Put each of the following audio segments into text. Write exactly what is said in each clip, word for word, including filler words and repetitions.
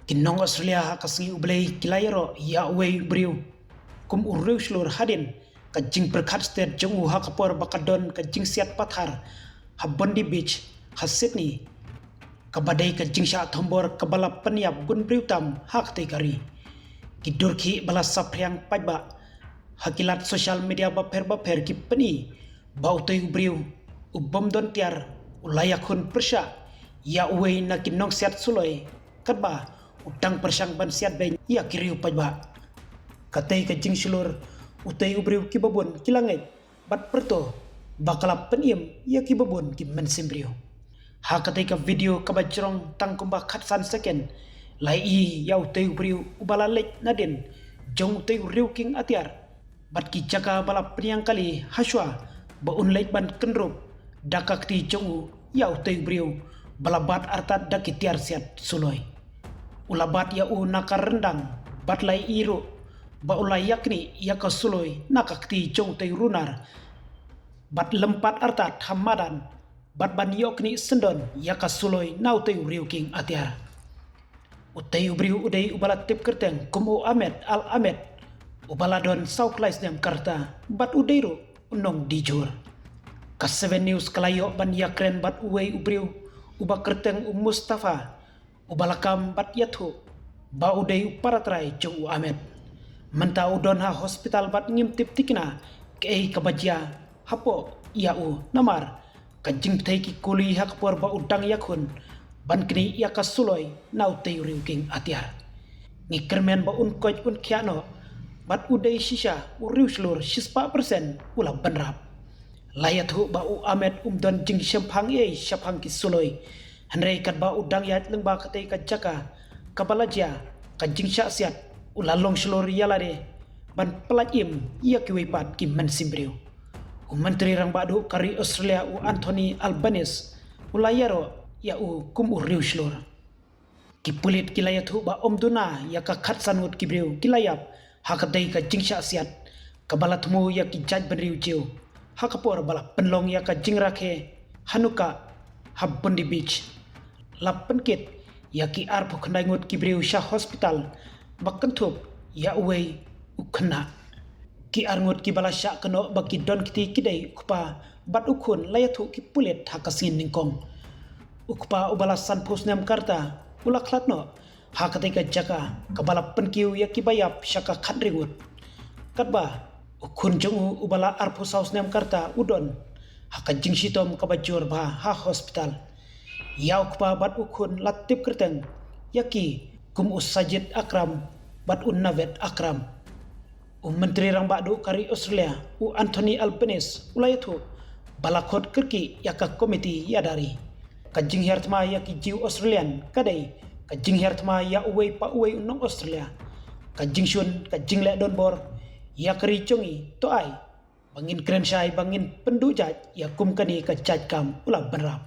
Ki nong Australia ha ka sngi U Blei ki la ïaroh ïa uwei u briew kum u riewshlur hadien ka jingpyrkhat stet jong u ha ka por ba ka don ka jingsiat pathar ha Bondi Beach ha Sydney, kaba dei ka jingshah thombor kaba la pynïap bun briew tam ha katei ka ri. Ki dur khih ba la saphriang paidbah ha ki lad social media bapher bapher ki pyni ba utei u briew u bym don tiar u la ïakhun pyrshah ïa uwei na ki nongsiat suloi, katba u dang pyrshang ban siat beiñ ïa ki riew paidbah. Katei ka jingshlur utei u briew kiba bun ki la ngeit bad pyrto ba ka la pynim ïa kiba bun ki mynsiem briew. Ha katei ka video kaba jrong tang kumba khatsan second, la i ïa utei u briew uba la leit nadien jong utei u riewkieng atiar bad ki jaka ba la pynïang kali hashwa ba un leit ban kynrup da ka kti jong u ïa utei u briew ba la bat artat da ki tiar siat suloi. U la bat ïa u na ka ryndang bad la i ruh ba u la ïaknieh ïa ka suloi na ka kti jong utei u runar bad lympat artat ha madan bad ban ïoh knieh syndon ïa ka suloi na utei u riewkieng atiar. Utei u briew u dei uba la tip kyrteng kum u Ahmed Al Ahmed, uba la don saw klai snem ka rta bad u dei ruh u nongdijhur. Ka Seven News ka la ïoh ban ïakren bad uwei u briew uba kyrteng u Mustafa, uba la kam bad ïathuh ba u dei u paratrai jong u Ahmed. Mynta u don ha hospital bad ngim tip tikna kaei kaba jia hapoh ïa u, namar ka jingpyrthei ki kuli ha ka por ba u dang ïakhun ban knieh ïa ka suloi na utei u riewkieng atiar. Ngi kyrmen ba un koit un khiah noh bad u dei shisha u riewshlur shispah persen u la bynrap. La ïathuh ba u Ahmed um don jingshemphang ei shaphang ki suloi, hynrei katba u dang ïaid lyngba katei ka jaka kaba la jia ka jingshah siat, u la long shlur ïa lade ban pyllait im ïa kiwei pat ki mynsiem briew. U Myntri Rangbah Duh ka ri Australia u Anthony Albanese u la ïaroh ïa u kum u riewshlur. Ki pulit ki la ïathuh ba ym duna ïa ka khatsan ngut ki briew ki la ïap ha katei ka jingshah siat kaba la thmu ïa ki jaitbynriew Jiw ha ka por ba la pynlong ïa ka jingrakhe Hanukkah ha Bondi Beach. La pynkit ïa ki arphew khyndai ngut ki briew sha hospital ba kynthup ïa uwei u khynnah. Ki ar ngut kiba la shah kynnoh ba ki don kti ki dei u kpa bad u khun, la ïathuh ki pulit ha ka sngi nyngkong. U kpa uba la sanphew snem ka rta u la khlad noh ha katei ka jaka kaba la pynkiew ïa kiba ïap sha ka khathynriew ngut. Katba u khun jong u uba la arphew saw snem ka rta u don ha ka jingshitom kaba jur bha ha hospital. Ïa u kpa bad u khun la tip kyrteng ïa ki kum u Sajid Akram bad u Naved Akram. U Myntri Rangbah Duh ka ri Australia u Anthony Albanese u la ïathuh ba la khot kyrkieh ïa ka komiti ïada ri. Ka jinghiar thma ïa ki Jiw Australian ka dei ka jinghiar thma ïa uwei pa uwei u nong Australia. Ka jingshun ka jingleh donbor ïa ka ri jong ngi, to ai ba ngin kren shai ba ngin pynduh jait ïa kum kane ka jait kam, u la bynrap.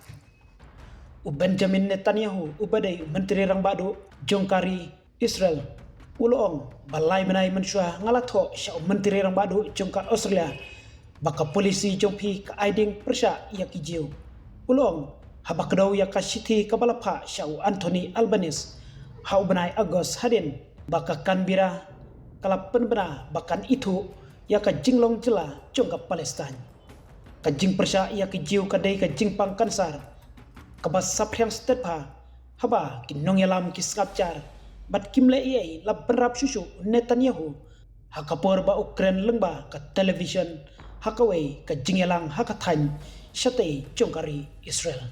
U Benjamin Netanyahu uba dei u Myntri Rangbah Duh jong ka ri Israel u la ong ba lai bnai mynshuwa nga la thoh sha u Myntri Rangbah Duh jong ka Australia ba ka polisi jong phi ka ai ding pyrshah ïa ki Jiw. U la ong haba kdew ïa ka shithi kaba la phah sha u Anthony Albanese ha u bnai August hadien ba ka Canberra ka la pynbna ba kan ithuh ïa ka jinglong jylla jong ka Palestine. Ka jingpyrshah ïa ki Jiw ka dei ka jingpang kansar kaba saphriang stet bha, haba ki nongïalam ki sngap jar bad kim leh ei ei la bynrap shuh shuh u Netanyahu ha ka por ba u kren lyngba ka television ha kawei ka jingïalang ha ka thaiñ shatei jong ka ri Israel.